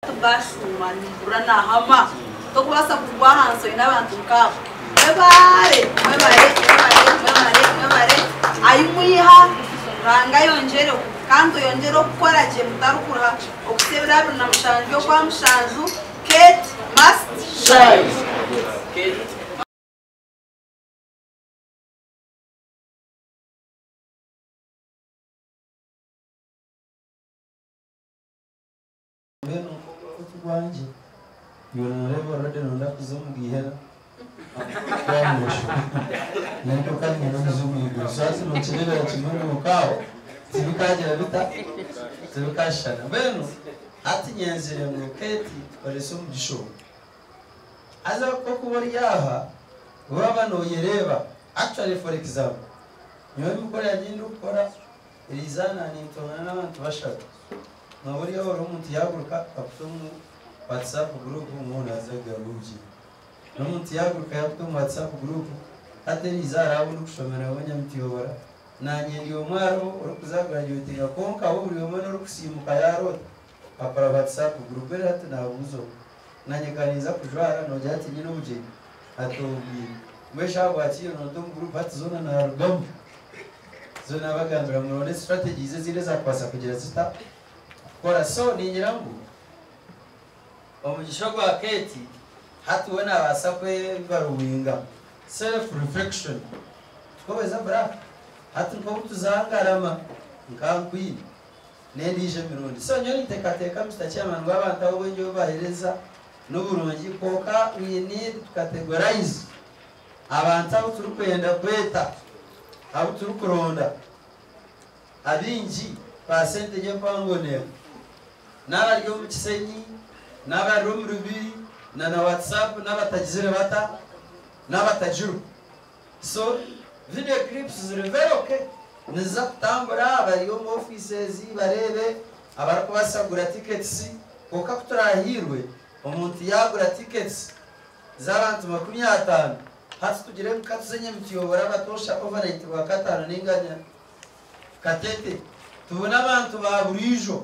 Tibwashuuma nimpurira naahama. Tokubaasa kugwa ahansi oine abantu nkaabo. Mwebare, mwebare, mwebare, mwebare, mwebare. Ahi mwiha Ruhanga ayongyereho kandi oyongyere okukora gye mutarikuruha okuhitsya ebiro 27 okwa mushanju. Kate must shine. Mbwenu nk'oku gwangye, iwe nooreeba already nooyenda kuza omu geihena nyowe kandi nyenda kuza omu iguru so hati nookireebera kimwe ngu nkaaho tibikaagira bita tibikaashushana mbwenu hati nyenzire ngu Kate tukorese omugisha ogu haza nk'okuba ori aha waaba nooyereeba actually for example nyowe emikoro yangye ei ndikukora eriizana nintongana n'abantu bashatu Nooba ori aho omuntu yaaguruka akuta omu WhatsApp group ngu naaza kugamba obugyere. N'omuntu yaaguruka yaakuta omu WhatsApp group hati eriizooba hariho abu ndikushoma nabo Nyamutihobora naanye ndi omwe aharibo orikuza kugurajuwetinga kwonka bo buri omwe n'orikusiimuka yaaroota akora WhatsApp group eri hati naabuuza omwe naanye ka ninza kujwara noogira ati nyine obugyenyi ati obwire mbwenu shi ahabwaki iwe noonta omu group hati zoona naarugamu. So nabagambira muronde strategies ezindi ezakubaasa kugira zita kukora. So ningira ngu omugisha ogwa Kate hati we nabaasa kwevaluwinga, self reflection. Tukobeza bra hati nkobu tuza Ngarama nka Queen nendiijo emirundi. So nyowe nintekateka Mister Chairman ngu abantu abu obwengye obu bahereza noburungi kwonka we need to categorize Abantu abu turikwenda kweta, abu turikuronda, abaingi percentage empango neemwe n'abari omu Kisenyi, n'abari omu Rubiri na na WhatsApp n'abatagizire bata, n'abatagiriho. So video clips ziri very okay, niziza kutambura abari omu offices bareebe, abarikubaasa kugura tickets, kwonka ku turahiirwe omuntu yaagura tickets z'abantu 50, hati tugire ngu katuze Nyamutiyobora abatosha overnight Rwakataano ninga Katete, tubone abantu ba buriijo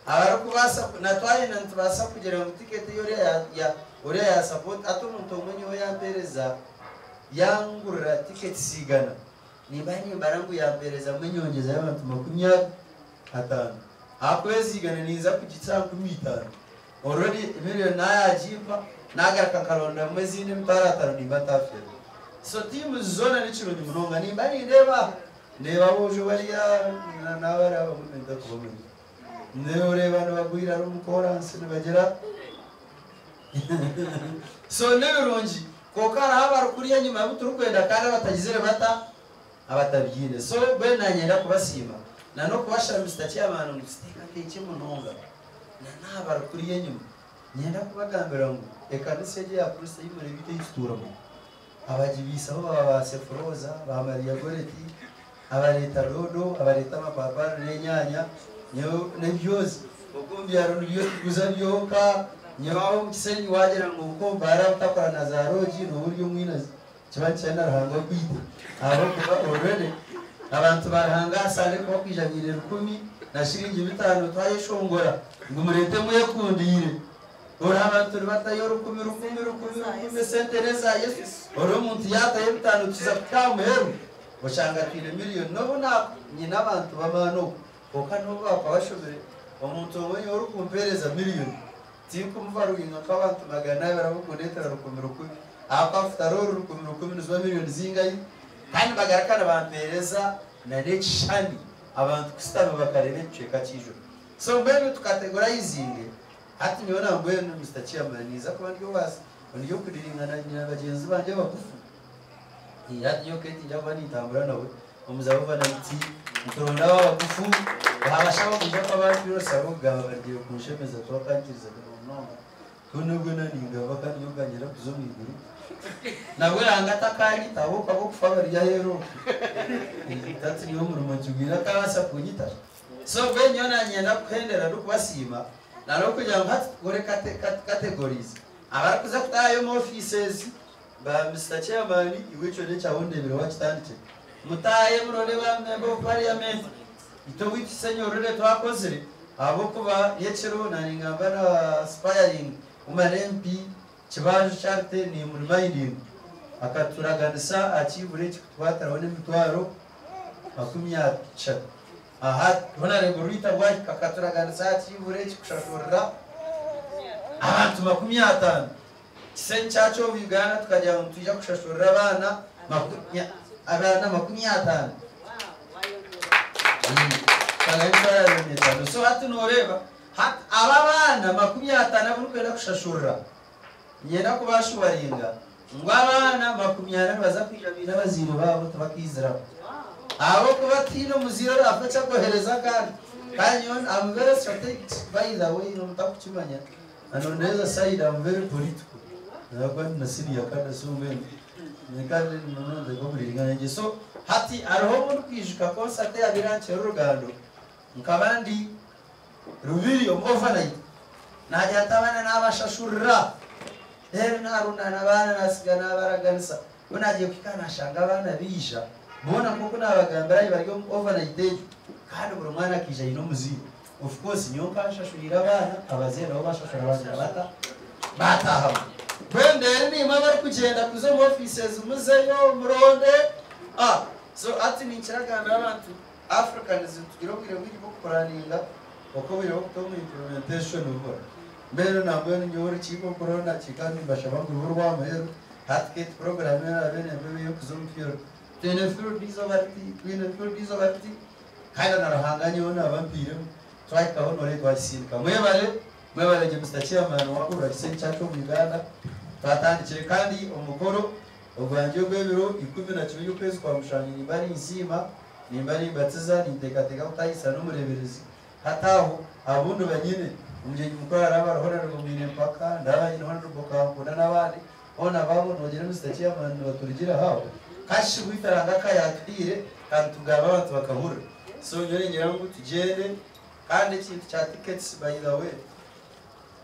abarikubaasa na twayenda nitubaasa kugira ngu ticket ei oriya ya oriya ya support hati omuntu omwe nyowe yampereza yangurira tickets igana nimba nimbara ngu yamperezamu enyongyeza y'abantu 50 ahakuba ezi igana ninza kugitsa aha 5000. Already million nayagimpa nagaruka nkarondamu ezindi 50,000 nimba ntafeerwa. So teams zoona nikirungi munonga nimba nindeeba aha ndeeba aboojo bariya nabari abamwe nintakubamanya ndeeba oreeba nibagwira hariya omu koransi nibagira so nibirungi kwonka hariho abarikuriya enyima abu turikwenda kandi abatagizire bata abatabiine so mbwenu nanyenda kubasiima na nokubashaba Mister Chairman ngu tuteekateekye munonga. Na n'aha bari kuriya enyima, niinyenda kubagambira ngu ekanisa egi eya Kristo ei mureeba itwe ei tutuuramu, abagibaisaho baba ba Sefurooza, ba Maria Goreti, abareeta doodo, abareeta amapaapaari n'enyaanya, nyowe n'ebyozi. Okwo omu byaro nibyo tuguza byonka. Nyowe aho omu Kisenyi waagira ngu nkombaara obutakora na za roogi nooba ori omwinazi. Nikiba nikyenda Ruhanga akwite ahabw'okuba already abantu ba Ruhanga aha Sunday ku bakwija baine 1000 na shiringi 5 twayeshongora ngu mureete mwekundiire. Ori abantu nibatayo rukumi rukumi rukumi rukumi esente n'eza Yesu ori omuntu yaatayo 5 tuza kuhika aha muheru oshanga twine million n'obu nyine abantu b'amaani okwo kwonka n'obu baakuba bashomire omuntu omwe nyowe orikumpeereza million Tinkumuvaluinga nk'abantu 200 abarikundetera rukumi rukumi. Ahakuba after all rukumi rukumi niziba miriyoni zingahi? Kandi nibagaruka nibampereza na n'ekishushani abantu kushutama bakareeba ekicweka ky'eijuru. So mbwenu tukategorizinge hati nyowe na mbwenu Mister Chairman ninza kuba ndi owa ndi okudiringa na bagyenzi bangye abagufu. Hati nyowe Kate ninza kuba nintambura nawe omuza overnight nituronda abo abagufu baabashaba kwija kuba bantwirosaba okugamba barigire kunshemeza twakangiriza munonga Hoona obwo ningamba kandi nyowe nkanyenda kuza omu iguru nabwo Ruhanga atakanyita ahabw'okuba ab'okufa bari aheeru okwo hati nyowe omurimo nkigwire akabaasa kunyita so mbwenu nyowe nanyenda kuhendera ndikubasiima na n'okugira ngu hati tukore categories abarikuza kutaahayo omu offices Ba Mister Chairman iwe ekyo nekyawe ondebire wakitandikire. Mutaahe muronde ba member of parliament. Itwe oweitu Kisenyi already twakozire. Ahabw'okuba nyekiro naaningamba na Aspiring Woman MP Kibanju Charity nimuremindinga akaturaganisa aha kiibura eki kutwatiraho n'emitwaro 30. Aha Honarebo Rita Bwahika akaturaganisa aha kiibura eki kushashurira abantu 50. Kisenyi Church of Uganda tukagira ngu nitwija kushashurira abaana 50. So hati noreeba hati aba abaana 50 abu orikwenda kushashurira, niinyenda kubaashuwaringa ngu abaana 40 nibaza kwija baine abazaire baabo tibakaiziraho. Ahabw'okuba tihaine omuzaire oraafe eki akohereza akaana. Kandi nyowe I'm very strategic by the way mutakukimanya and on the other side I'm very political. Ahabw'okuba ndi na senior kandi so mbwenu kandi nononze so hati hariho obu ndikwijuka concert eyabaire aha Nkyera Orugando nkaba ndi Rubiri omu overnight nagira nti abaana nabashashurira reero narundaana abaana nasiga nabaraganisa ku nagiye kuhika nashanga abaana baija boona nk'oku nabagambira ahi bari omu overnight egyo kandi buri mwana akaija aine omuzaire. Of course nyowe nkanshashuriire abaana, abazaire nabo bashashura bagira bata? Baataahamu. Mbwenu reero naimwe abarikugyenda kuza omu offices muzeyo muronde. Ah, so hati ninkiragambira abantu Africans nitugira obwire bwingi bw'okupuraninga kwonka obwire bw'okuta omu implementation bubura. Mbwenu nambwenu nyowe orukiiko nkurora nakiika nimbashaba ngu rube orwa muheru hati Kate program eraabe nemba ebe ey'okuza omu field. Twine field eizooba riti, twine field eizooba riti. Kandi na Ruhanga nyowe naaba mpairemu, twahikaho noreeba twakisindika. Mwebare, mwebare gye Mister Chairman wa Kisenyi Church of Uganda, twatandikire kandi omukoro ogwangye ogw'ebiro 11 by'okwezi kwa mushanju nimba ninsiima, nimba nimbatiza, ninteekateeka kutahisa n'omureeberezi. Hati aho abundi banyine, omugyenyi mukuru araba ariho na Rugomwine Mpaka, ndaba nyineho na Rugokankunda n'abandi, hoona baabo nogira Mister Chairman nibaturugiraho aho. Kashi bwaitu Ruhanga akayatuhaire kandi tugamba abantu bakahurira. So nyowe ningira ngu tugyende kandi ekintu kya tickets by the way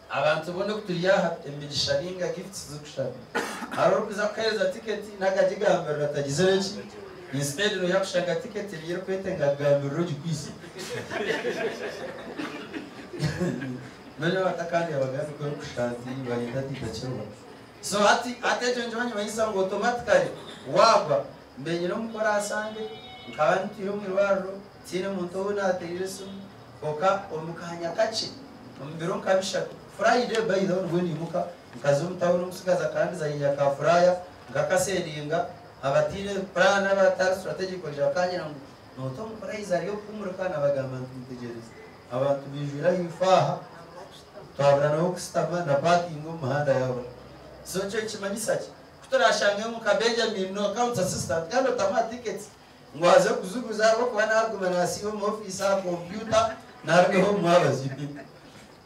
abantu boona oku turi aha emigisha ninga gifts z'okushaba. Hariho orikuza kukuheereza ticket nagagigambirira atagizire ki? Instead noija kushanga ticket eri erikwetenga kugambirira ogikwise. Mbwenu abatakandi abagambi ku orikushusha nti bayenda titakirwa. So hati hati ekyo nikyo nikimanyisa ngu automatically waagwa mbe nyine omukoro aha Sunday nkaba ntwire omu irwariro tihaine muntu ou naateire esimu kwonka omu kaanya kakye omu biro nka bishatu Friday by the way nibwo niimuka nkaza omu tawuni omutsigazi akandizayiningira ka furaya nkakasendinga abataine plan abatari strategic baija bakangira ngu noota omu purayizi ari okuhumurika nabagamba nti mutegyereze abantu baijwire ahaifo aha twabura n'ahokusitama na parking omu muhanda yaabura. So ekyo nikimanyisa ki? Ku turaashange ngu nka Benjamin no accounts assistant kandi otamuha tickets ngu aze kuzuguza ahabw'okuba naaguma naasiiba omu ofiisi aha kompyuta naarugaho omu mwabazyo. Ku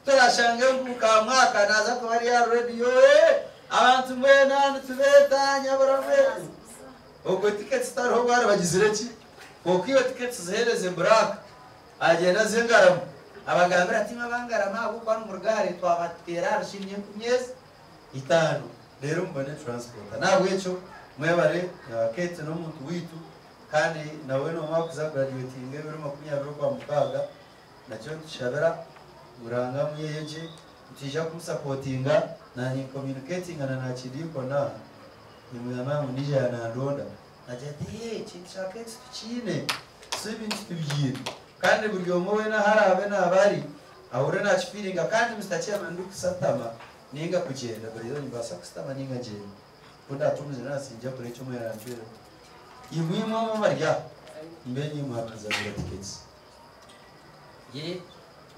turaashange ngu nka Mwaka naaza kuba ari aha rediyo, ee abantu mwena nitubeeta nyabura mwena. Ogwo tickets tariho obwo arabagizire ki? Kwonka iwe tickets ziheereze Black agyende aze Ngarama abagambire ati imwe aba Ngarama ahabw'okuba nimuruga hare twabateera aha rushiringi enkumi ezi itaano reero mubone transport. N'ahabw'ekyo mwebare Kate n'omuntu waitu kandi nawe n'omwe akuza graduatinga ebiro 20 Okwamukaaga nakyo nitushabira ngu Ruhanga amwiheyo gye nitwija kumusapotinga nanye ncommunicatinga na Nakidiikoni aha nimugamba ngu ndiija yanandonda agira ati ee ekintu kya Kate tukiine so ebintu tubiine kandi buri omwe weena ahu araabe naaba ari ahurire nakifiiringa kandi Mister Chairman ndikusatama ninga kugyenda by the way nimbaasa kusitama ninga ngyende ku ndaatumize nasinja kure ekyo mwerancwereho imwe imwe abo abari aha mbe niimwe mwabanza kugura tickets ye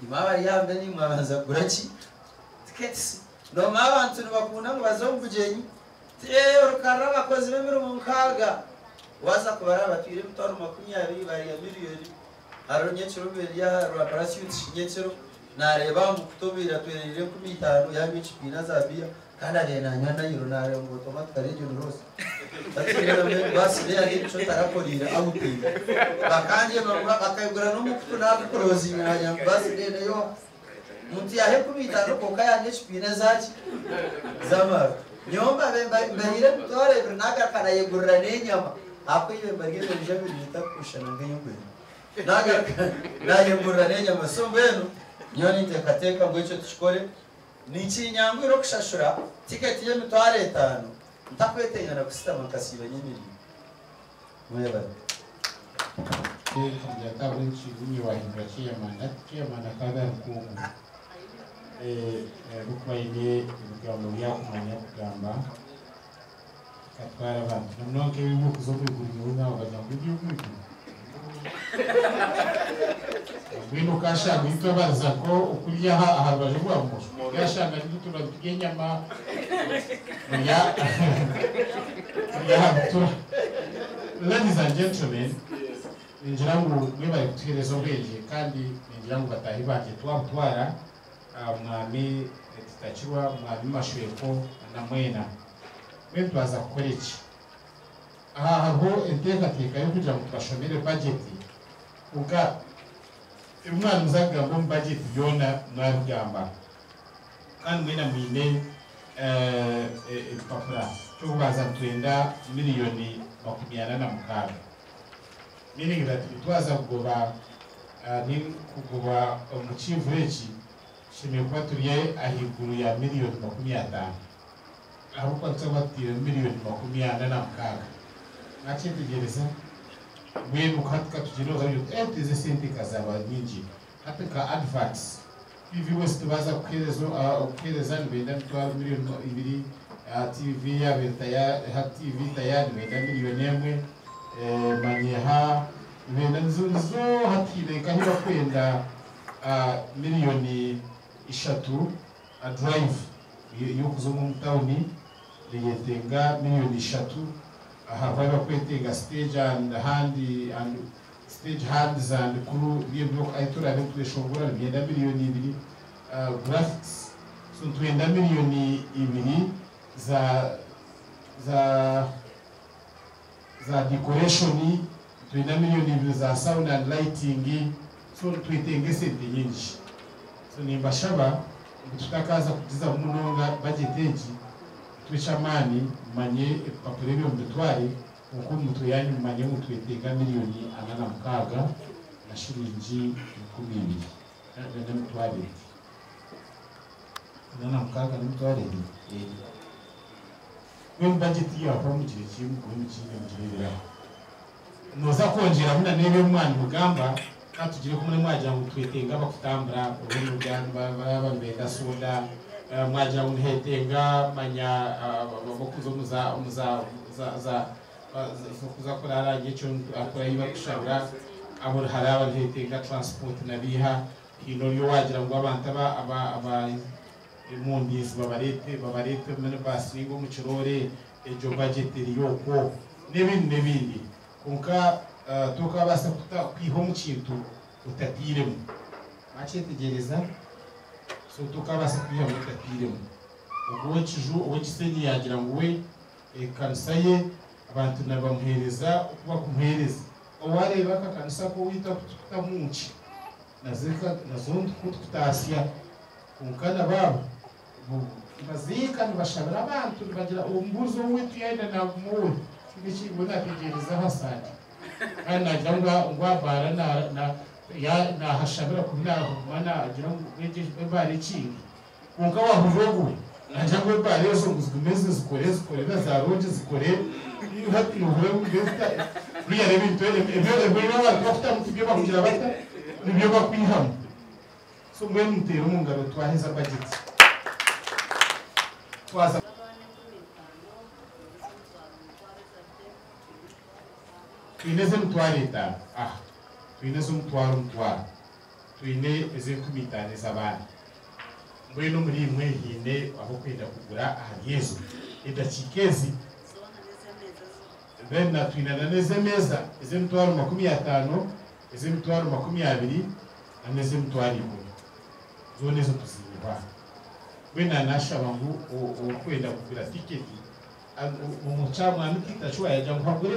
imwe abari aha mbe niimwe mwabanza kugura ki tickets noomanya abantu nibakunda ngu baze omu bugyenyi ti ee orukarra abakozi b'emirimo nkaaga waaza kubaraba batwire emitwaro 20 barya miriyoni hariho nyekiro beri aha rwa parachute nyekiro naareeba aha mukutu obaire atwereire 5000 yanywa ekipiina za biya kandi abaire nanywa nairo naareeba ngu automatically egyo ni loss basi reero nikyo tarakoreire outing bakangyema ngu bakayigura n'omukutu naagukurozinga naagira ngu basi reero yo omuntu yaaha 5000 kwonka yanywa ekipiina ezaki z'amaarwa. Nyowe mbabe mbahaire 20,000 naagaruka nayegurira n'enyama ahakuba eibemba ry'ebiro bibiri ritakushushana nk'ey'okwenda. Naagaruka nayegurira n'enyama so mbwenu. Nyowe ninteekateeka ngu ekyo tukikore. Nikinyangwira okushashura tiketi y'emitwaro 50 ntakwetenga na kusitama nkasiiba nyemereire. Mwebale. Ntabwo wahindura chairman, chairman akaba ari rukungu kuba aine ebigambo byakumanya kugamba katwara abantu noneho nk'ebyo kuza omu iguru. Nyowe nawe bagira ngu eby'omu iguru mbwenu ukashanga itwabariza ko okurya aha rubaju rwa bumosho yashanga nitutura turya enyama murya turya aha butura. Ladies and gentlemen, ningira ngu mwebare kutuhereza obwenge, kandi ningira ngu batahi bangye twabutwara, mwami Tutakirwa, mwami Mashweko na mwena mbwenu twaza kukora eki. Aha hariho enteekateeka y'okugira ngu tubashomere bajeti, konka ebi mwana muza kugamba omu bajeti byona mwabigamba, kandi mwena mwine ebipapura. Kyokubanza, nitwenda 46 miliyoni, meaning that twaza kugoba ni kugoba omu kivure eki tushemeriire kuba turi ahaiguru ya 50 miliyoni, ahabwokuba tuba tutiire 46 miliyoni. Nakyetegereza mbwenu hati katugire tuze sente kazaba nyingi. Hati nka adverts, TV West baza kuhereza nibenda 2 miliyoni, TV yabe tayari, TV tayari nibenda 1 miliyoni, manyeha nibenda nizo hatire nkahi bakwenda 3 miliyoni, drive yokuza omu tawuni niyetenga 3 miliyoni. Aha bari bakwetenga stage and hand and stage hands and crew byebyo ahi turabe tweshongora nibyenda 2 miliyoni, graphics. So twenda 2 miliyoni za decoration, twenda 2 miliyoni za sound and lighting. So twetenge sente nyingi. So nimbashaba ngu tutakaza kugiza munonga budget egi, twechamani manye ebipapuro ebyo mubitware, nko mutwe yanyu mumanye ngu twetenga 46 miliyoni na shiringi 2,000 n'emitwaro ebiri, 46 n'emitwaro ebiri. Mbwenu budget yawe mugire kimwe mugume mukireberaho, noza kwongyeramu na n'ebyo omwana mugamba katugire kumwe. Mwagira ngu twetenga abakutambura obundi baraba nibenda soda, mwagira ngu nihetenga manya bokuza omuza omuza za za kuza kurara ekyo akora bakushabira abo, hari abarihetenga transport nabiha hino ryo wagira ngu abantu aba emundizi babarete minibus ninga omu kirore, egyo budget eriyo okwo n'ebindi n'ebindi. Konka tokabaasa kwiha omu kintu otatiiremu. Mwakyetegereza? So tokabaasa kwihamu otatiiremu. Ogwo ow'ekiju ow'ekisenyi yagira ngu we ekanisa ye abantu nibamuheereza oku bakumuheereza. Owareeba akakanisa kowita kutamunki nazo kutukutasya, konka nabaabo nibaziika nibashabira abantu nibagira omubuuzi owitu yaenda namuwe ngo nategereza hasanje, kandi nagira ngu abara nahashabira kubi nahuma nagira ngu ebaara ekingi, konka wahurira oguwe nagira ngu ebaara ezo ngu zigume zikore na za lodge zikore. Hati ruriya ebintu ebyo abantu bakutamu tibyo bakugira bata nibyo bakwihamu. So mbwenu muteere omu ngaro, twaheza budget twaza. Twine ez'emitwaro 50, aha twine ez'omutwaro omutwaro, twine ez'enkumi 5 ez'abaana. Mbwenu omuri imwe hiine abokwenda kugura ahari ezo edakiika ezi? Then twine na n'ez'emeeza ez'emitwaro 50, ez'emitwaro 20 na n'ez'emitwaro 10,000, zoona ezo tuziine. Mbwenu nashaba ngu okwenda kugura tiketi omukyamwami Peter yagira ngu hagure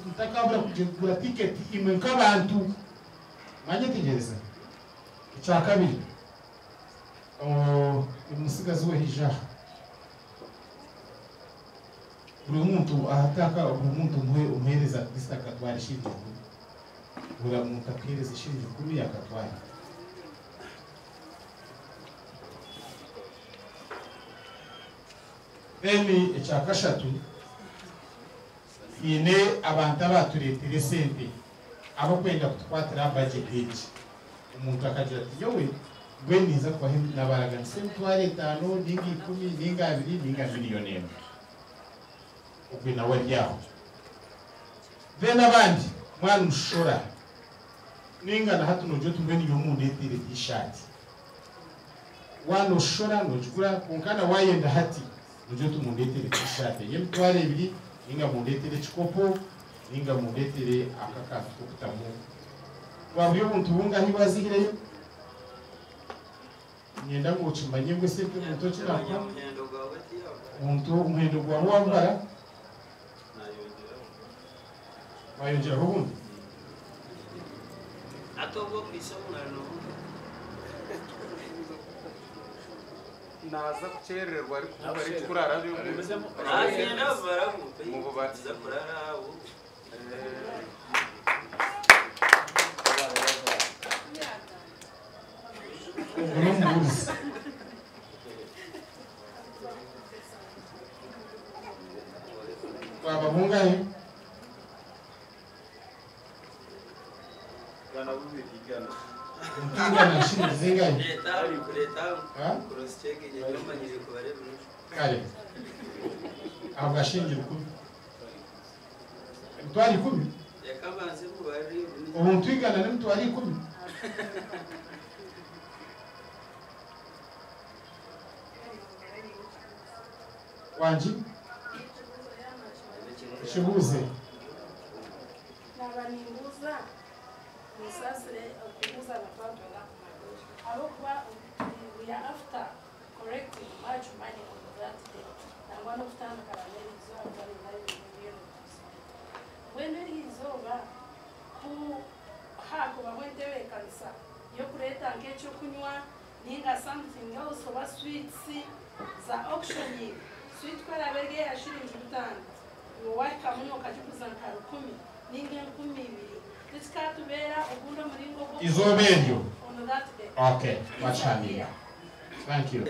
mutakabura kugura tiketi imwe nk'abantu mwanyetegereza. Ekya kabiri, omusigazi we hija buri muntu ahataka, buri muntu umuhereza at least akatwara shiringi 10, buri muntu akuhereza shiringi 10 yakatwara. Then ekya kashatu twine abantu abatureetera esente abakwenda kutukwatira aha budget egi. Omuntu akagira ati nyowe mbwenu ninza kubaha nabaraganisa emitwaro etaano ninga 10 ninga 2 ninga 1,000,000. Ogwe nawe ari aho. Then abandi mwana mushora ninga na hati nogira oti mbwenu nyowe mundeetere t-shirt. Wanoshora nogigura kwonka na wayenda hati nogira oti mundeetere t-shirt ey'emitwaro 2 ninga mundeetere ekikopo ninga mundeetere aka kantu k'okutamu. Twaburi obuntu bungahi wazihireyo? Nyenda ngu okimanye ngu esente omuntu okinakuha omuntu omuhendo gwawe wagubara wayongyeraho obundi. Naza kucherererwa ariko bari kurara mububati. Omubuzi. Baba bungahe? Ntungana shilingi zingahe? Kare. Aho gashingi 10. Emitwaro 10? Omuntu igana n'emitwaro 10. Wanji? Kibuze. Naba nimbuza musasire okubuza abantu arokuba we are after collecting much money on that day. Nangwa no kutandika n'erizoba bari bari when erizoba ku hakuba wentebeekanisa yo kureeta nk'ekyokunywa ninga something else oba sweets za auctioning. Sweet kwaraberge ya shilingi 5 waka muno okagiguza nka 10 ninga 20 tikikatubeera ogundi omuringo Izooba eryo. On that day. Okay, bachanira. Thank you.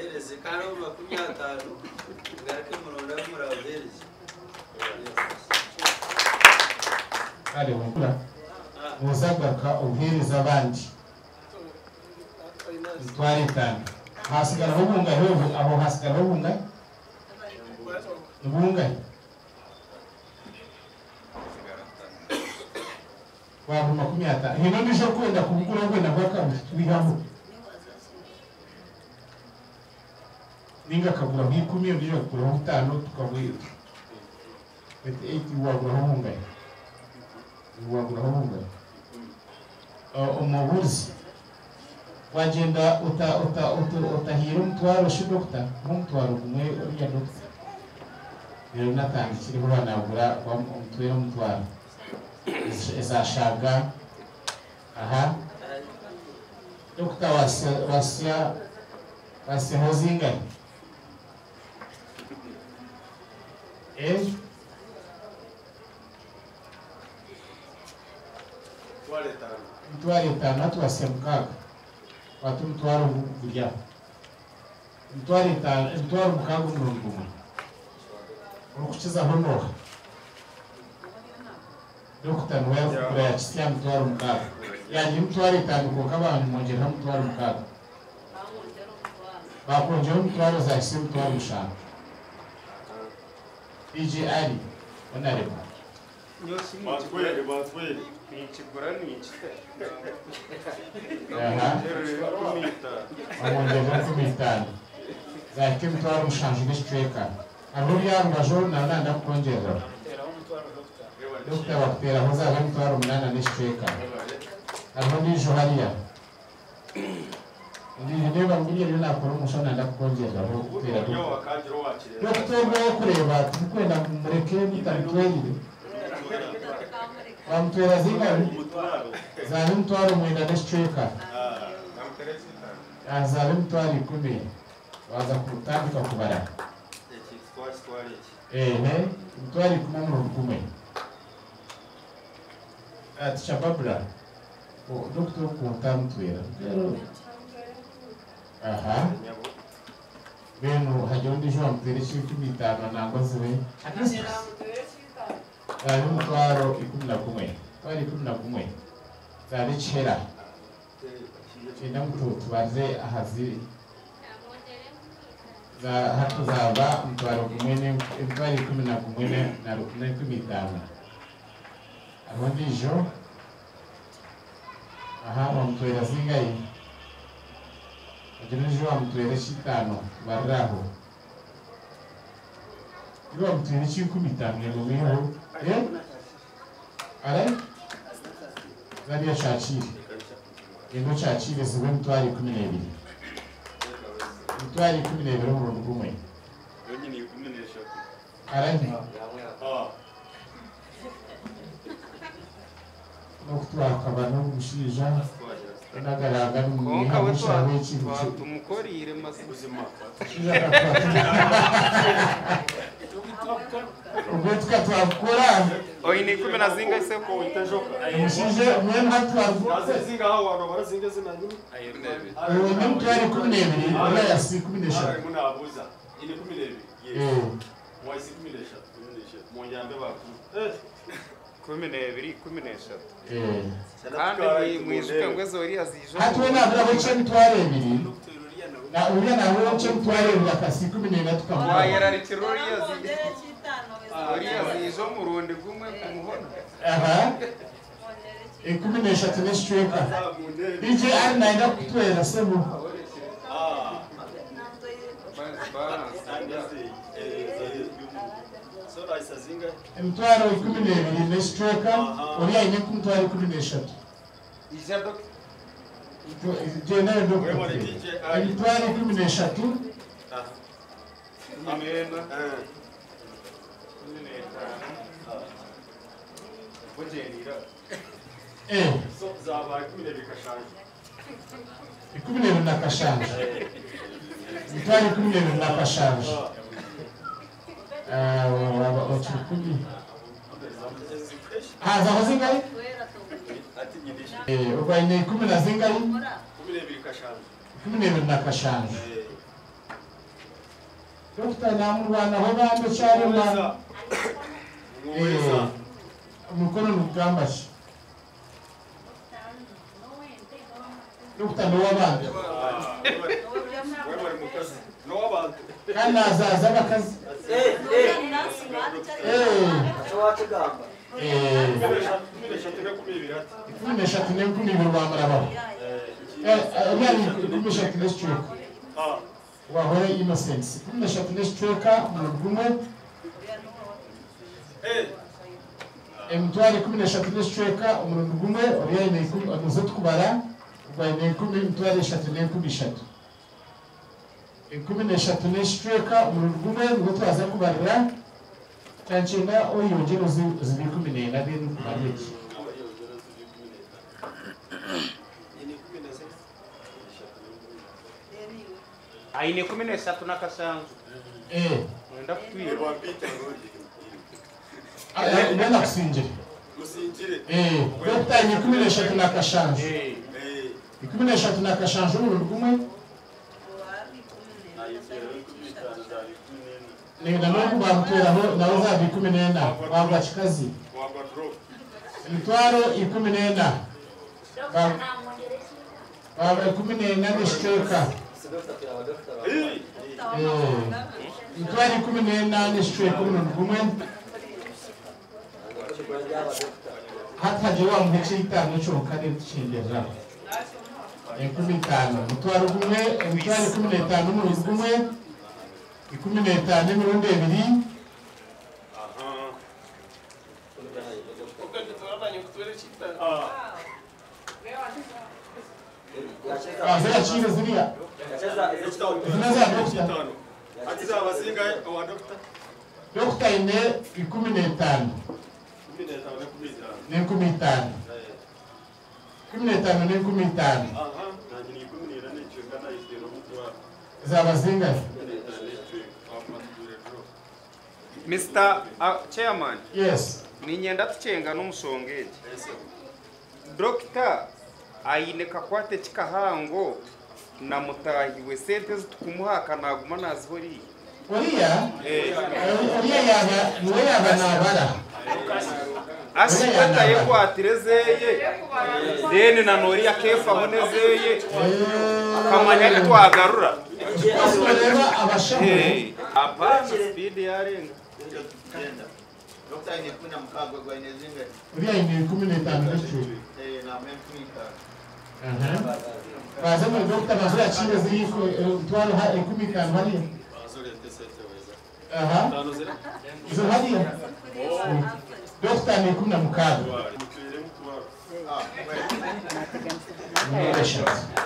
Kale onkula ozagaruka obuheereza abandi emitwaro 5 hasigaraho bungahe aho hasigaraho bungahe bungahe waba 50 hino ndisho kwenda kubugura kwenda kwaka twihaho ninga kagura 10 ndisho kugura 5 tukabwira with 8 wagura bungahe wagura bungahe omubuzi wagenda uta uta utahira umutwaro shi doctor umutwaro gumwe uriya doctor rero natangikiriho banagura umutwero umutwaro ezashaga aha doctor wasya wasya zingahe Mutwaro 5 twasya 6 watu mutwaro gurya mutwaro 5 mutwaro 6 umurongo gumwe urukukizaho noha Dr. Noel kugura yakisya mutwaro 6 yagiye mutwaro 5 konka abantu mwongeraho mutwaro 6 bakongeraho mutwaro zahise mutwaro 7 DJ Ali onareba bamwongerera 15 zahita emitwaro 7 n'ekicweka hariho byarubajo nana ndakukongerera Dr. bakuteraho zaba emitwaro 8 n'ekicweka hariho ndijo hariya ndeba nguriya rero nakora umushana ndakukongereraho kutera Dr. kureba turikwenda mureke mutabitwerire bamutwera zingahe zaba emitwaro 9 n'ekicweka zaba emitwaro 10 waza kutandika kubara emitwaro 10 umurongo gumwe Ati Babura Dr. kunta mutwera aha Mbwenu hagire ondiijo owamuteera eky'enkumi itaano nangwa zibe zaabe 110. 110 zaabe ekihera. Kyenda ngu tubarire aha zi za hati zaaba 1000 n'enkumi itaano. Hariho ondiijo aha wamutwera zingahi? Hagire ondiijo owamutwera eky'itaano tubarire aho. Iwe wamutwera eky'enkumi itaano yego mwiheho. Eh? Are? Zariya kyakiire. Genda okyakiire zibe 120. 120 omurundi gumwe. Arahi? N'okutwakaba n'omushaija onagaranga Kwonka we nimwiha ekintu tumukoreire mazima. Ubwo tukatwakora Oine ikumi na zingahi seko? Omushaija mwenu hatwarwose n'emitwaro 12 ora yasi 13. 12, 13. Eh. Kandi mwijuke ngu ezo oriya ziija. Hati we nabura ky'emitwaro 2 na uriya nawe ky'emitwaro 2 akasi 14 tukamuha. Wayerarikira oriya oriya ziija omurundi gumwe kumuhona. Aha. 13 n'ekicweka. DJ ari nayenda kutwera sebo. 120 n'ekicweka ori aine 13. Ija dokita. Genda dokita. 13. 14. 15. Bugyendera. Eh. 12 na kashanja. 12 na kashanja. Kumi. Ah, zaho zingahi? Eh, ubwo aine ikumi na zingahi? 12 na kashanja. Dokita namurwanaho bambe kyarema. Eh, umukono nugamba ki? Dokita n'owabantu. Kandi nazaza abakazi. 13 n'enkumi ibiri bamurabaho. Uriya 13 n'ekicweka. Wahore Innocence. 13 n'ekicweka omurundi gumwe. 13 n'ekicweka omurundi gumwe oriya aine ikumi omuze tukubara ogwo aine ikumi 30 n'enkumi ishatu. 13 n'ekicweka omurundi gumwe nibwo twaza kubarira. Kyankyenda oyongyere zibe 14 then kubarira eki. Aine 13 na kashanju. Eh. Mwenda kutwira. Mwenda kusingira. Eh, dokita aine 13 na kashanju. 13 na kashanju omurundi gumwe. Nenda n'oku bamutweraho nawe zaba 14 wagwa kikazi. 14. Baba 14 n'ekicweka. 14 n'ekicweka omurundi gumwe. Hati hagire wamuha eky'itaano kyonka n'etukyenderaho. 50. Omutwaro gumwe, 15 omurundi gumwe. 15 emirundi ebiri. Ziriya ziriya. Zina za dokita. Dokita aine 15. N'enkumi itaano. 15 n'enkumi itaano. Zaba zingahi? Mr. Chairman. Yes. Ninyenda tuchenga n'omushonga egi. Dokita aine kakwate kikahango Na mutaahi we sente ezi tukumuha akanaguma naziha oriya. Oriya oriya yaaba niwe yaaba naabara. Asiwe tayekwatira ezeye then na noriya akefaho nezeye akamanya ahi twagarura. Noreeba abashaho. Apana speed yarenga. Oriya aine 15 n'ekicweka. Baze muri doctor baze yakire ziri mutwaro ha 15 hariya. Aha. Izo hariya. Doctor ni 16.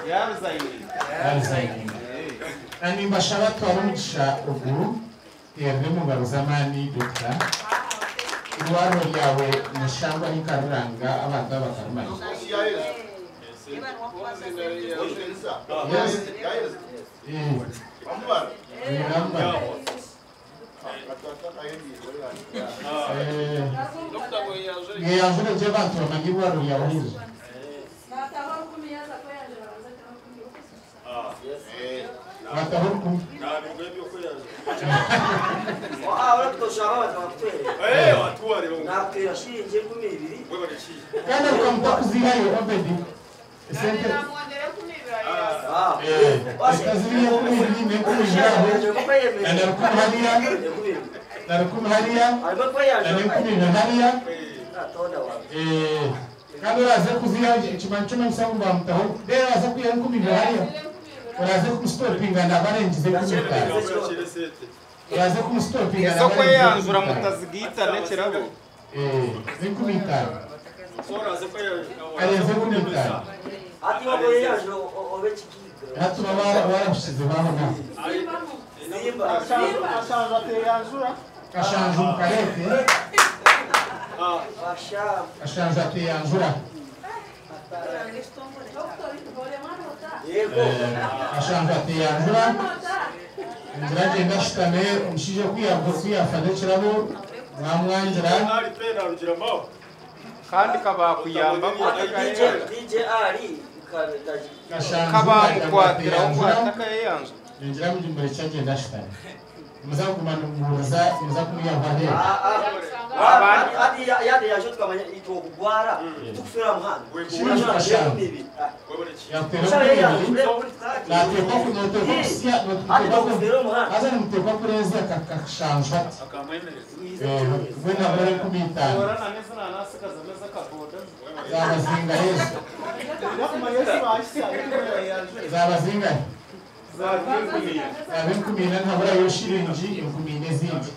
Yaruzayininga. Nani mbashaba twara umugisha ogu terere mu ngaro z'amaani doctor. Irwaro ryawe nishangwa n'ikaruranga abantu abakarumanya. Yes. Yeyanjure gye abantu bamanye irwaro ryawe hizo. Bataho rukumi. Kandi ukamuta kuzihayo Obedi. Sente. Ziriya 20 n'enkumi aho. Na rukumi hariya. Na rukumi hariya. Na n'enkumi na hariya. Kandi uraze kuziha ekimanyi kyoma musango bamutaho. Rero uraze kwiha 20 hariya. Uraze kumustopinga nabarengize 15. Uraze kumustopinga Ezo kweyanjura mutazigita n'ekirabo. 15. Arenze 15. Ati waboyeyanjura obe kikiga. Hati barashize baho na. Kashanju mukarete. Kashanju ateyanjura. Kashanju ateyanjura. Inzira agenda ashutame omushaija kwiyafa n'ekirabo mwamwangira. Kandi kabakuyamba DJ Ali kabamukwatira okwata kayeyanjura. Ningira mugimbere kyagenda ashutame. Muza kuguma nimubuuza muza kumuyamba aheeru. Ati yade yaje tukamanya itokugwara tukufera muhanda. Haza nimuteekwa kureeza kakashanju ati. Mbwenu abura 15. Zaba zingahe ezo? Zaba zingahe? Zaba 14 ntaburayo shiringi 14 ezindi.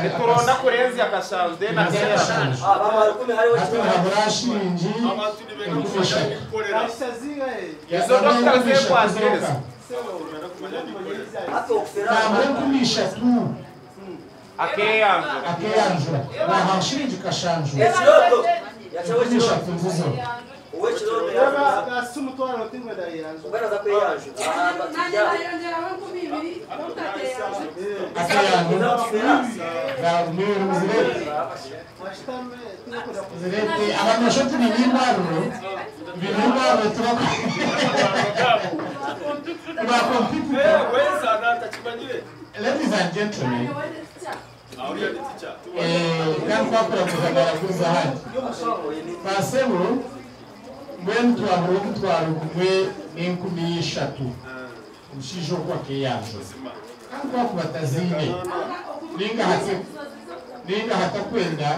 Nituronda kurenzi akashanju then akashanju. Hati ntabura shiringi 30. Izo doctor zekwatira ezo. Ntabura 30. Akeyanjura. Akeyanjura. Waha shiringi kashanju. 30 nzizo. Abantu bashatu binimbaruro binimbaruro tuba Ladies and gentlemen, kandi twakora kuzagara hano pasebo mbwenu twabura omutwaro gumwe n'enkumi ishatu omushaija oku akeyanjura kandi twakuba taziine ninga hatakwenda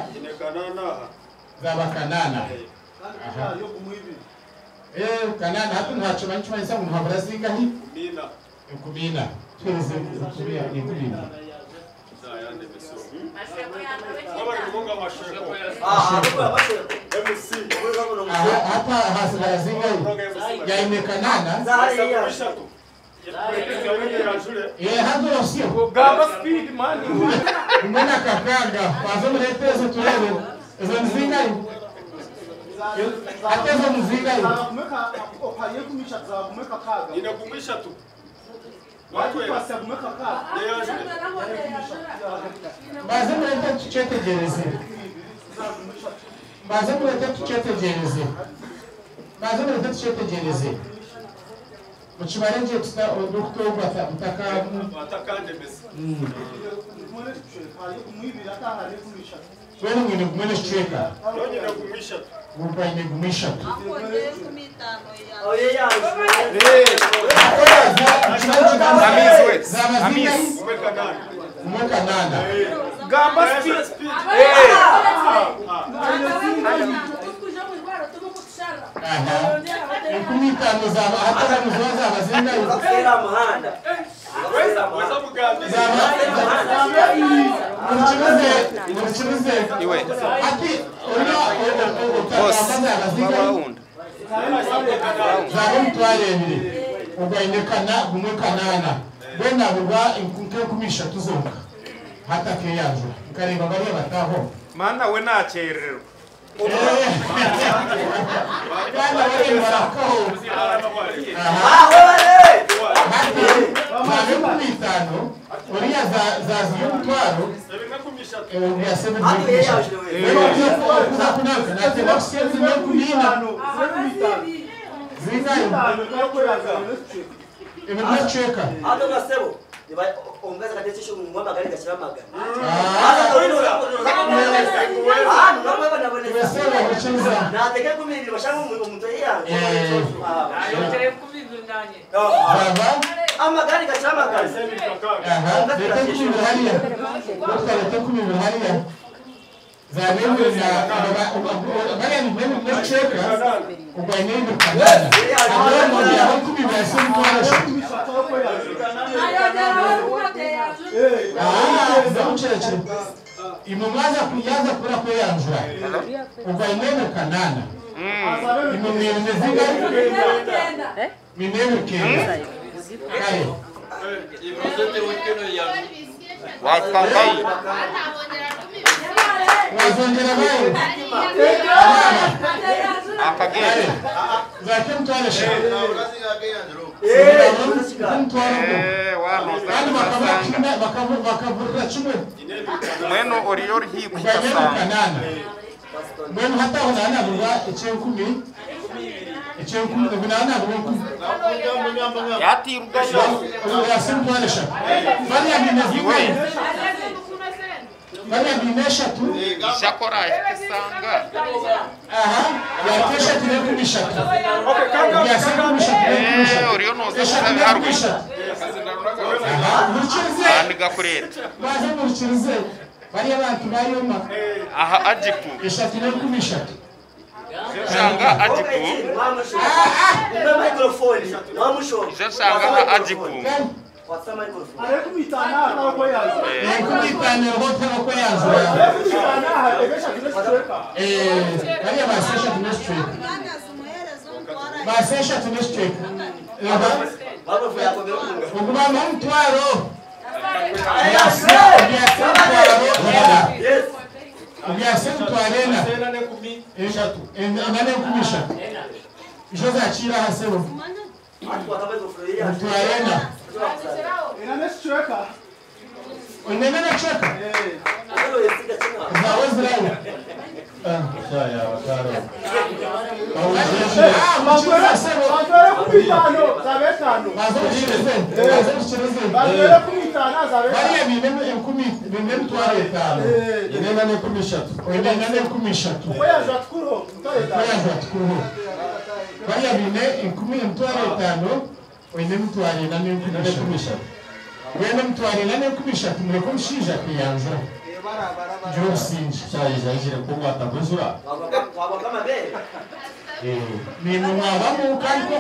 zaba kanana. Kanana hati ntakimanyi kimanyisa ngu nhabura zingahi 14 tweze 14. Hapa hasigara zingahi yaine kanana. Hano sio gamba speed man. Mbona kakanga bazo muretezo turebe ezo nzingahi atezo mzingahi Baze murete tucyetegereze. Baze murete tucyetegereze. Baze murete tucyetegereze. Mukibare gye tuta dokita mutaka Twena mwine gumwe n'ekicweka. Gumwe gumwe ishatu. Gumwe kanana. Gamba speed. 50 zaba hatari zaba zingahe? Muhanda. Mukibuze. Iwe. Ati uriya Boss. zingahe? Zaba emitwaro ebiri. Ogwaine kana gumwe kanana. Bwena burwa nk'enkumi ishatu zonka. Hatakeyanjura. Nkareba bariya bataho. Mana we nakyerererwa. Bana bari barakaho. Zaba enkumi itaano uriya zaziye omutwaro Ato omukazi akateekesha omunwa amagara gakira amagana. Naateka 12 bashanga omuntu eyange. Amagara gakira amagana. Imwe mwaza kura kweyanjura ugwainene kanana imwe mwine zingahe minene kenda kare Wakangayi. Wazongera bayo Akagenda. zake mutware sha Wano bakavurira kimwe Mweno oriyo ori ugwainene kwikasanga. kanana mwenu hataho nanaburwa ekyenkumi ekyenkumi nanaburwa enkumi Yatirugayo. yase mutware sha bariya bine zingahe bariya bine eshatu Ishakora isanga. aha yate eshatu n'enkumi ishatu yase enkumi ishatu n'enkumi ishatu Oriyo noza eshatu n'enkumi ishatu aha murikirize Kandi gakureta. baze murikirize bariya bantu bayoma Aha ajipu. eshatu n'enkumi ishatu Shanga ajipu. Shanga ajipu. Enkumi itaano eriho kweyanjura bariya base eshatu n'ekicweka base eshatu n'ekicweka ogubamba omutwaro obyase omutwaro ena ena n'enkumi ishatu ijo zakiira aha sebo omutwaro ena onene n'ekicweka zawe zirayo bariya bine enkumi bine emitwaro etaano Inena n'enkumi ishatu. enena n'enkumi ishatu kweyanjura tukuruho bariya bine enkumi emitwaro etaano oine emitwaro ena n'enkumi ishatu wena emitwaro ena n'enkumi ishatu mureke omushaija kweyanjura ngira obusinge Shaija yijire kumwata bujura. nimwe mwabamu kandi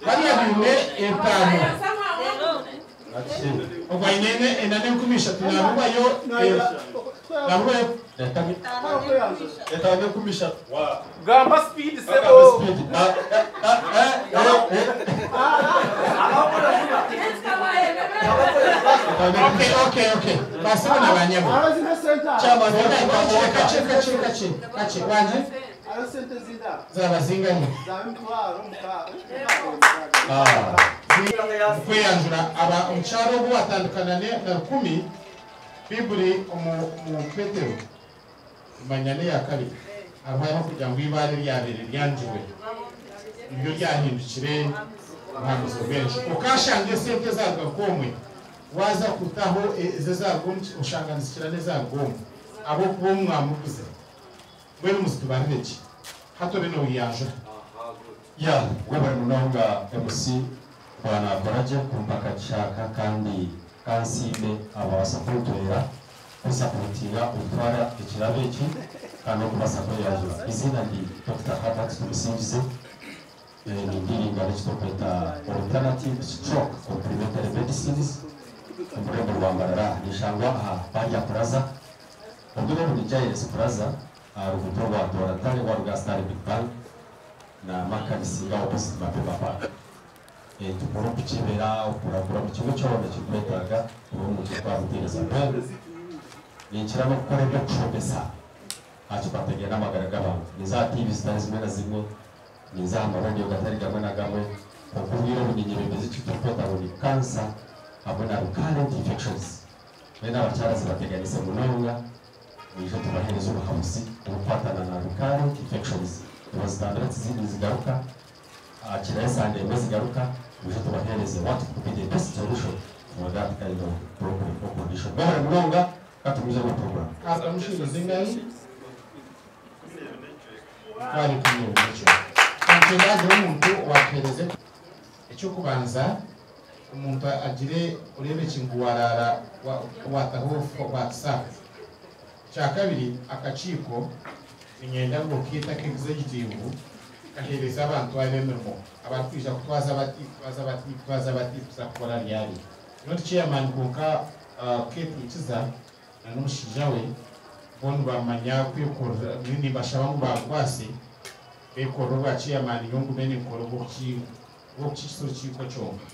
bariya bine etaano ogwainene ena n'enkumi ishatu nabubayo nabubayo Etaano n'enkumi ishatu. Gamba speed sebo. Speed. Okay, okay, okay. Basibo na banyabo. Kache, kache, kache, kache. Wanje? Zaba zingahe? Kweyanjura aba omukyaro obu watandukana na rukumi Bibuli omu Petero manya neya kabiri hariho kugira ngu ibare ryabere ryanjuwe niryo ryahindukire Obuhabuzi obwingi. Okashanga esente ezaruga nkomwe waza kutaho ezaruga omu oshanga nizikira n'ezaruga omu ahabw'okuba omu mwamuguze. Mbwenu muzitubarire gye. Hati obe noyanjura. Yeah webare munonga MC Bwana akoragye kumpa akagisha aka kandi kansiime ababasa kuntwera kunsapotinga okutwara ekirabo eki kandi nokubasa kweyanjura. Eiziina ndi Dokita Herbert Tumusingize nindiringa nekiturikweta Alternative Stroke Complementary Medicines omu rurembo rwa Mbarara. Ninshangwa aha Barya Plaza obwire obu ni Giles Plaza aha ruguuto rwa Toratare waruga aha Stanbic Bank na Makanisi nga opposite Mapema Park. Tukora okukyebera, okuragura buri kimwe kyona ekirikwetaaga kuba omuntu twamuteereza. Mbwenu ninkira n'okukora eby'okushomesa aha kikwatagaine n'amagara g'abantu. Ninza aha tiivi zitari zimwe na zimwe, ninza aha maradiyo gatari gamwe na gamwe, kwonka obwire obu niinyebembeza eki turikweta ngu ni kansa hamwe na recurrent infections. Mbwenu abakyara zibateganise munonga, mwije tubaheereze obuhabuzi oburikukwatana na recurrent infections. Nibazitambira tizigaruka. Hakiraho esande emwe zigaruka, mwije tubaheereze what could be the best solution for that kind of problem or condition. Mwebare munonga, ka tugumizemu na program. Kamushirize zingahi? Mitwaro 12 n'ekicweka. Kankyenda hagire omuntu owatuheereza eky'okubanza, omuntu agire oreebekye ngu waraara wataho WhatsApp. Ekyakabiri, akakiiko niinyenda ngu okeete aka executive kaheereze abantu aba emirimo abarikwija kutwaza bati, kutwaza bati, kutwaza bati kuza kukora ryari. Nyowe ndi chairman kwonka Kate Mukiza na n'omushaija we bo nibamanya kwekorera, nimbashaba ngu bankwase bekorere obwa chairman nyowe ngume ninkora obw'okukiikisa orukiiko kyonka.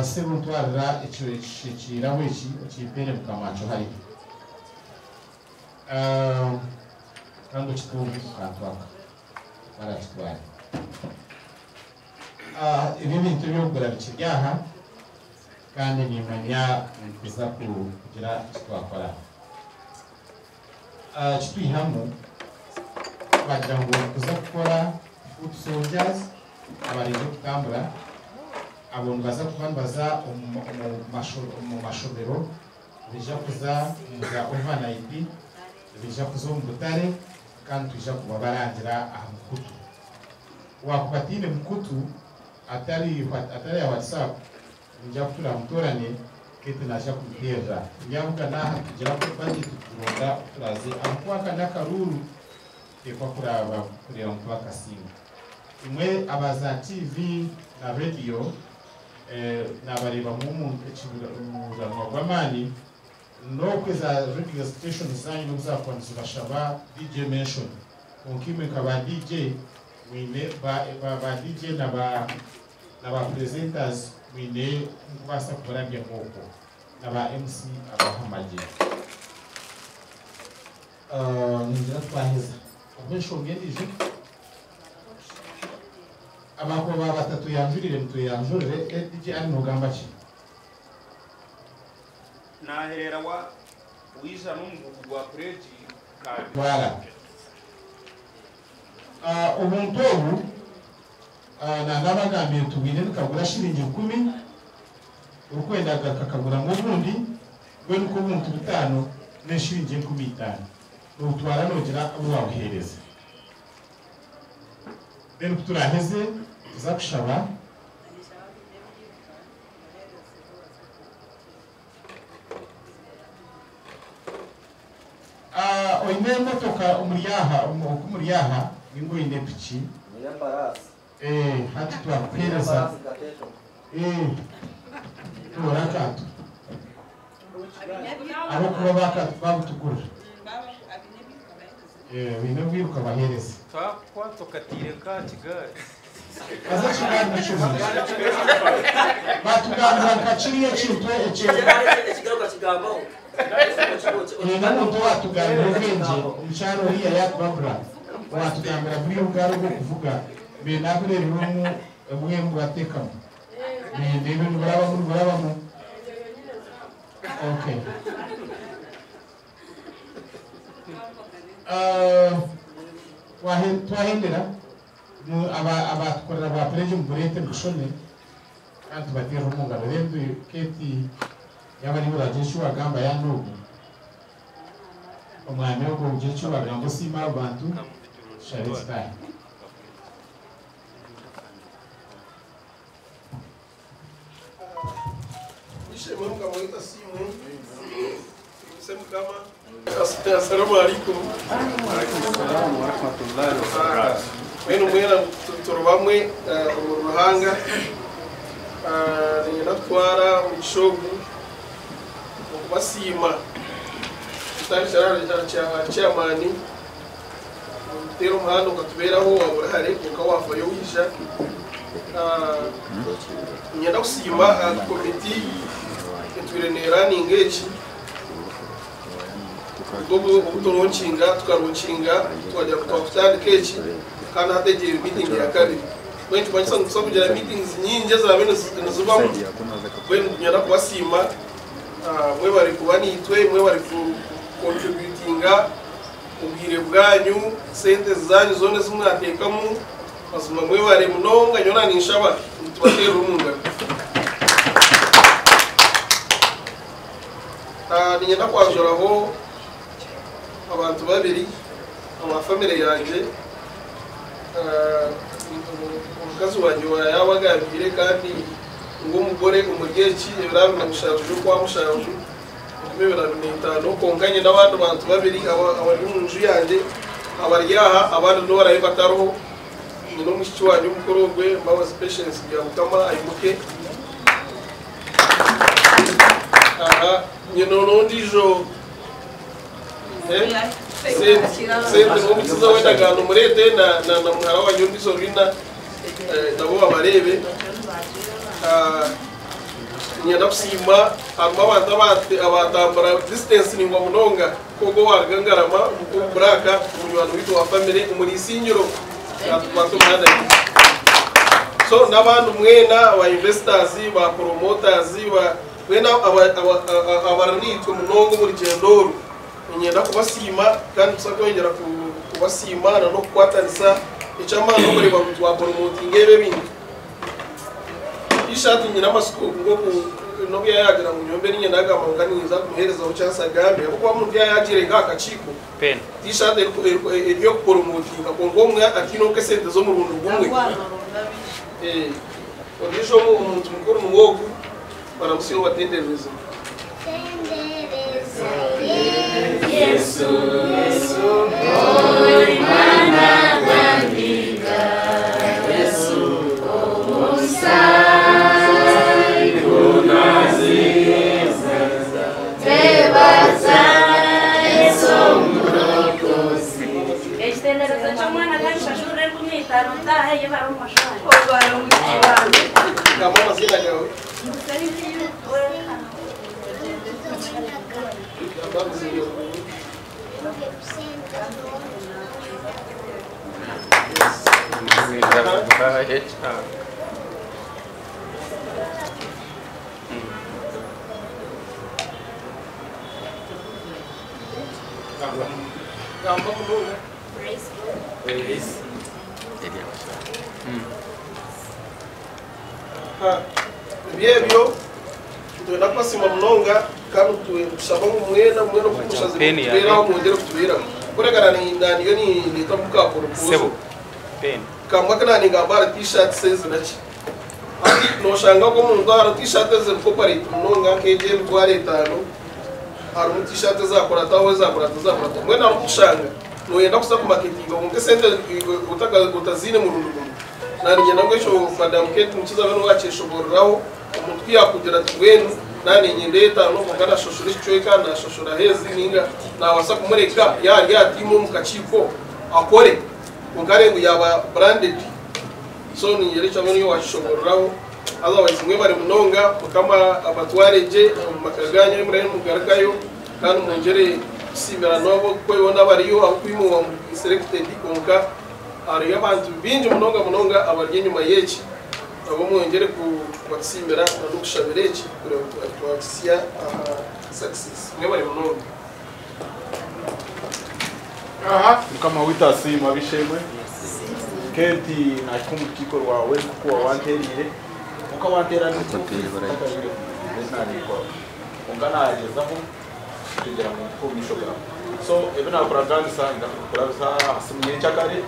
Sebo ntwarira ekirabo eki okimpeere mukama wakyo hariya. Kandi okitunge omu kantu aka barakitware. Ebi ebintu eby'okugura bikiri aha kandi nimanya nituza kugira eki twakora. Eki twihamu twagira ngu nituza kukora foot soldiers abaraije kutambura abo nibaza kuba nibaza omu mashomero, nibaija kuza omu za overnight, nibaija kuza omu butare kandi nitwija kuba barangira aha mukutu. Waakuba ataine mukutu atari atari aha WhatsApp, niinyija ku turaamutoorane Kate naija kumuteerera. Turyabugana aha tugira budget kuronda oku turaaze ahabw'okuba aka n'akaruuru tuteekwa kuraaba kureeba ngu twakasinga. Imwe aba za TV na radio naabareebamu omuranwa gw'amaani n'oku eza radio station zaanyu n'obu zaakuba nizibashaba DJ mention kwonka imwe nka ba DJ mwine ba ba DJ na ba na ba presenters mwine oku mukubaasa kubarabyamu okwo na ba MC abahamagye. Ningira twaheza. Hariho enshonga endiijo? Abakuba ba batatuyanjurire mutweyanjurire. DJ Ali nogamba ki? Naherera wa waija n'omugugu gwa pureegi kaabiri. Twara. Obuntu obu nanabagambiire nti bwine nikagura shiringi 1000, orikwenda akakaguramu obundi, mbwenu nk'obuntu butaano n'eshiringi 5000. Nobutwara nogira abu wabuheereza. Then ku turaaheze tuza kushaba. Oine emotoka omuri aha, oku muri aha, ninga oine piki? Nyine embaraasi. Hati Nyine twakuheereza. embaraasi nkateeka. Toora akantu. Ahabw'okuba baabutugurira. Baine obwiruka baheereze. Twakukwata okatiire nk'aha kigaari. Haza ekigaari ni kirungi. Baatugambira nka kiriya ekintu eki. Haine omuntu owaatugambira obwengye, omukyara oriya yaatubabura, owaatugambira buriya obugaari obw'okuvuga, mbwenu naabureebire omu obumwe nibubateekamu. Nindeeba niburabamu niburabamu. Okay. Twahendera. Abatukorera bwa pledge mubureete mubushome kandi tubateerere omu ngaro. Then Kate yaba niwe oragira eki wagamba yaana ogu omwami ogwo ogira eki wagamba osiime abo bantu tushabe tutaahe. Ishemwe Mukama waitu asiimwe. Tuhimbise Mukama. Assalamu alaikum. Mwenu mwena turi bamwe omu Ruhanga. Niinyenda kutwara omugisha ogu okubasiima kutandikira ahari chairman kuteera omuhanda okatubeeraho waaba ori hare kwonka waafayo waija. Niinyenda kusiima komiti etwire neeraaninga eki obu turonkinga tukaronkinga twagira ngu twakutandika eki kandi hati egi eri meeting ya kabiri. Mbwenu nikimanyisa ngu nituza kugira meetings nyingi eziraabe nizibamu. Mbwenu niinyenda kubasiima mwebare kuba naitwe, mwebare kucontributinga obwire bwanyu, sente zanyu zoona ezi mwateekamu. Mazima mwebare munonga, nyowe ninshaba ngu tubateerere omu ngaro. Niinyenda kwanjuraho abantu babiri aba famire yangye. Omukazi wangye yaaba agambiire kandi ngu omugore omuri eki ebiro 27 z'okwa mushanju 2025, kwonka nyine abandi bantu babiri abari omu nju yangye abari aha, abandi nibo barabe batariho. Nyine omwishiki wangye omukuru ogwe Mbabazi Patience Byamukama aimuke. Aha nyine n'ondiijo Sente n'omukiza w'endagaano mureete na muhara wangye ondiijo Rina nabo babareebe. Niinyenda kusiima harimu abantu abatambura distance ningwa munonga nk'ogwo owaruga Ngarama omukuru Black omunywani waitu wa famire omuri Isingiro yatukwata omuhanda yaija. So n'abandi mwena aba investors, ba promoters, mwena abari naitwe munonga omu rugyendo oru, niinyenda kubasiima kandi nituza kwongyera kubasiima na n'okukwatanisa eky'amaani n'okureeba ngu twaporomotinga ebi ebintu. T-shirt nyine amatsiko nk'oku n'obu yaagira ngu nyowe mbe niinye naagamba ngu niinyija kumuheerezaho chance agambe ahabw'okuba omuntu yaaba yaagiire nk'aha kakiiko T-shirt eri ey'okuporomotinga kwonka omwe ataine nk'esente z'omurundi gumwe. Ondiijo omuntu mukuru niwe ogu, baramutsye obatenderereze. Ekitenderezo ky'omwana kanshashurire 5000 ntaahe yebare omu mashwani. Gamba amaziina gaawe. Gamba amaziina gaawe. Gamba munonga. Ebyebyo nitwenda kubasiima munonga kandi tushaba ngu mwena mwena okumushazi kutubeeraho mwongyere kutubeeraho. Kureka naniyo nindeeta muka proposal. Kamwe aku naningamba ahari t-shirt ezi naki. Hati noshanga ngu omuntu ahari t-shirt eziri corporate munonga nk'egi 50,000 harimu t-shirt ezakurataho ezakurata ezakurata. Mbwenu hariho kushanga noyenda kuza kumaketinga kwonka esente otaziine murundi gumwe. Naniinyenda ngu ekyo Madam Kate Mukiza abe niwe wakyeshobooreraho omuntu ku yaakugira ati mbwenu naaniinyenda 5 kwonka naashoshora ekicweka naashoshora ezi nainga naabaasa kumureka yaarya aha tiimu omu kakiiko akore kwonka areebe ngu yaaba branded. So niinyenda ekyo abe niwe waakishobooreraho. Otherwise mwebare munonga Mukama abatware gye omu maka gaanyu ahu muraabe nimugarukayo kandi mwongyere kusiimira n'abo boona abariyo ahabw'okuba imwe mwaba muri selected kwonka hariyo abantu baingi munonga munonga abari enyima y'eki nabo mwongyere kubatusiimira n'okushabira eki kureeba ngu twakitsya aha success. Mwebare munonga. Aha, Mukama waitu asiimwe ab'eishe-emwe. Kate nahika omu rukiiko rwawe nkuko wawanterire ukawantera ntakayire nanekora konka nagezaho kugira ngu mpike omu maisho gawe. So ebi nakuraganisa ndakurabisa aha simu nyenkyakare,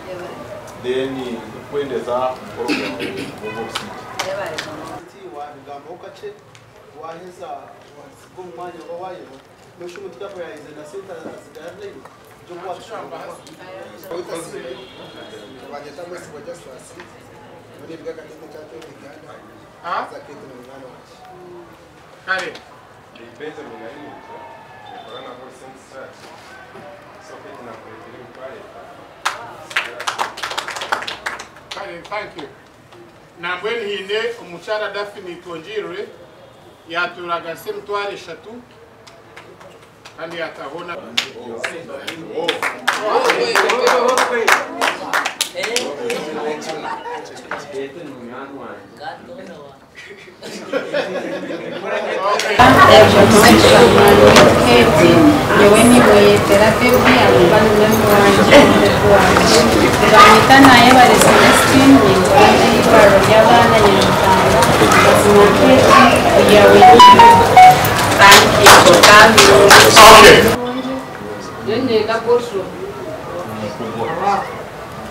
then nkukwendeza omukoro gwawe gw'obusinge. Wabigambaho kakye, waheza wasiga omu mwanya oba wayeba nosha omuntu yakaba yayize na sente azigarrayo. Banyeta Mwesigwa Justus, nibwa Katete Church of Uganda. Zakete ni mwana wanje. Kale. Ndi Benjamin Ayinja, nkora na Holy Saints Church. So Kate nakuleetera emitwaro 5. Kale, thank you. Nambwenu hiine omukyara Daphne Tongirwe yaturaga nsi 30,000 kandi yatahona. Kate, nyowe nimweyetera Baby, amuba ni mwami wanje, omubebi wanje. Banyeta Nayebare Celestine, ninkora n'eirwariro ry'abaana Nyamitanga. Mazima Kate, we are with you. Thank you for coming. Nyenyenda bosho.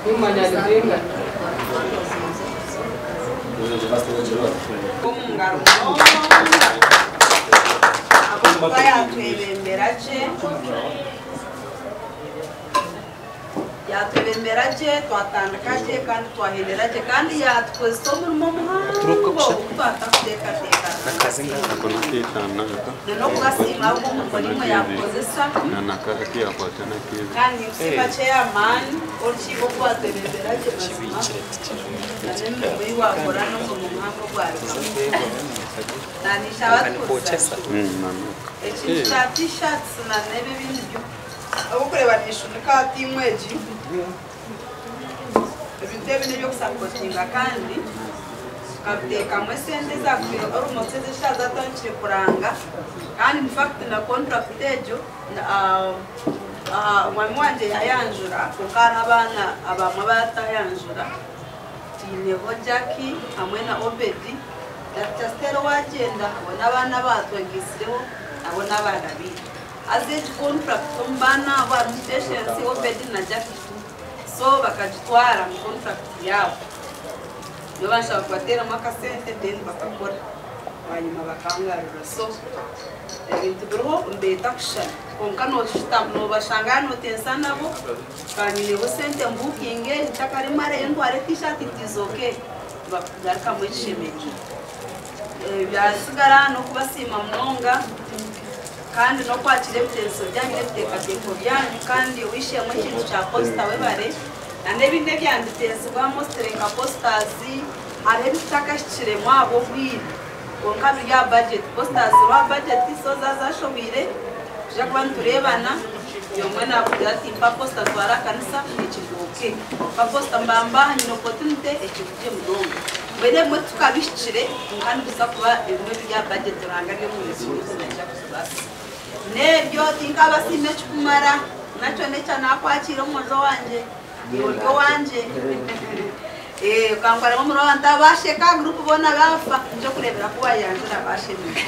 Nimanya lizinga. Omungaro munonga ahabw'okuba yatwebembera gye, yatwebembera gye, twatandika gye kandi twahendera gye, kandi yatukozesa omurimo muhango ogu twatakuteekateeka. N'okubasiima ahabw'omurimo nimwe yakukozesa. Kandi nikusiima chairman orukiiko oku watwebembera gye mazima n'emirimo ei wakora n'omurimo muhango ogwarekamu. Nanisha batukozesa ekintu kya t-shirts na n'ebyo ebindi byo ahabw'okureeba nishunika tiimu egi, ebintu ebi n'ebyokusapotinga kandi tukabiteekamu esente ezakubire almost ezeshaaha zatandikire kuranga. Kandi in fact na contract egyo omwami wangye yayanjura, konka hariho abaana abamwe batayanjura. Twineho Jackie hamwe na Obedi. Dr. Stella wagyenda, abo n'abaana batwegisireho, abo n'abaana biitu. Haza egi contract omu baana abo harimu Patience, Obedi na Jackie, so bakagitwara mu contract yaabo. Nibo banshaba kubateeramu akasente, then bakakora hanyuma bakangarura. So ebintu biriho mbeeta kushana, konka nobashanga notensa nabo banyineho sente mbukinge ntakarimareyo ntware t-shirt, it is okay, bakugarukamu ekishemeriire. Byasigara n'okubasiima munonga kandi n'okwakira ebitenso byanyu n'ebiteekateeko byanyu. Kandi owishemu ekintu kya poster, webare, na n'ebindi ebyanditensibwamu mostly nka posters, hariho ebitakahikiremu ahabw'obwire, konka biri aha budget. Posters ziriho aha budget, so zazashobwire tuja kuba nitureebana. Yomwe nakugira ati mpa poster twara akanisa, ekiri okay, mpa poster mbamba nyine opportunity, ekiri gye munonga. Mbwenu ebimwe tukabihikire, kandi biza kuba ebimwe biri aha budget, Ruhanga ry'omunyezi naija kutubaasa n'ebyo. Tinkabasiima ekikumara nakyo nekya nakwakira omwojo wangye iwe wangye ukankwaramo omuriro abantu abasheka group boona bafa nje kurebera ku wayanjura bashemire.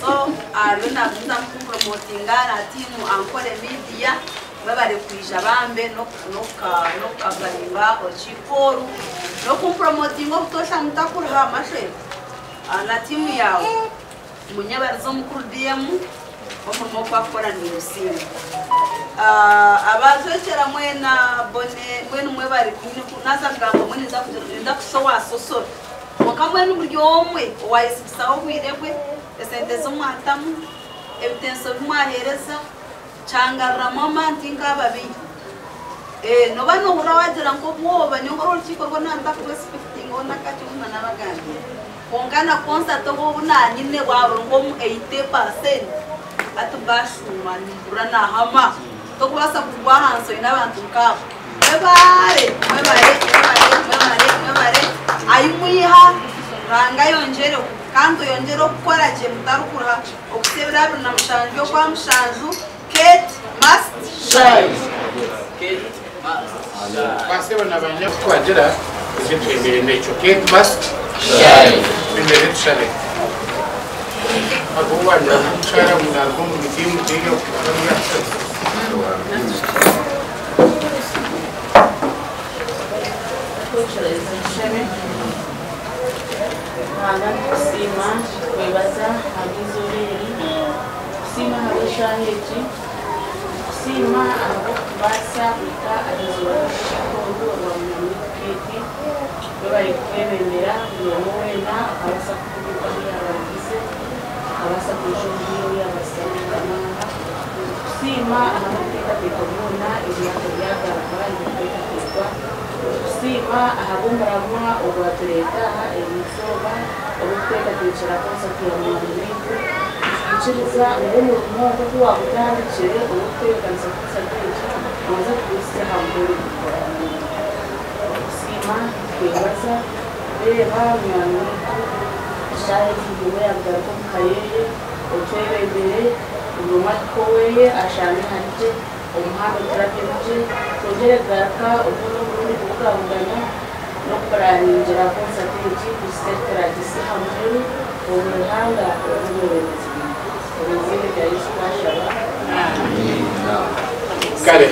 So ariyo nagumiza mukupromotinga na tiimu Ankole Media, babare kwija bambe n'okukavaringa orukiiko oru n'okumpromotinga obutosha mutakuruha amashe na tiimu yawe. Munyebarize omukuru DM, omurimo okwakukora nimusinga. Abajwekyera mwena bone mwenu mwebare. Naza kugamba mwe ninza kusowasosora, konka mwenu buri omwe owayesibisaho obwire bwe, esente z'omwatamu, ebitenso bimwahereza kyangaruramu amaani nk'ababiri. Noba nohurira wagira nk'obwoba nyongora orukiiko rwona ntakurwesipikitingaho nakakye buma nabagambira, konka na concert obu nanyine bwaburi nk'omu 80% ati bashuma nimpurira nahama tokubaasa kugwa ahansi oine abantu nkaabo. Mwebare, mwebare, mwebare, mwebare, mwebare. Ayimwiha Ruhanga yongyereho kandi oyongyere okukora gye mutarikuruha okusebera 27 okwa 7. Kate must shine. Kate. Basebo nabanya twagira ibyo twemere n'ekyo Kate must twemere tushabe abo wagira mucara munarwo mu midimu diyo Ruhanga nitukusiima tukwebaza ahabw'eizooba eri tukusiima ahabw'eshaaha egi tukusiima ahabw'okutubaasa kuhika aha izooba ry'ekitondo orwa munywani Kate webare kutwebembera buri omwe weena akabaasa kuturuka ahu yaabandize akabaasa kwija omu bwire obu yaabaasa kuhikamu aha nitukusiima ahabw'okuteekateeka byona ebyato byagaruka nibiteekateekwa nitukusiima ahabw'omuramwa ogwatureeta aha eri izooba ogw'okuteekateekyera konsati ya munywani waitu nitwikiriza ngu omurimo nk'oku waagutandikire ogw'okutebeekanisa konsati egi nooza kuguhitsya aha muheru nitukusiima nitukwebaza reeba munywani waitu eshaaha egi buri omwe yaagaruka omu ka yeeye otwebembere buri omwe ahike oweeye ashange hari gye omuhanda oturabyemu gye twongyere kugaruka ogu n'omurundi kubugabugana n'okupuraningira konsati egi kuhitsya turagihitsye aha muheru omu Ruhanga obe omwebembezi waitu. Omu iziina rya Yesu twashaba. Amiina. Kale.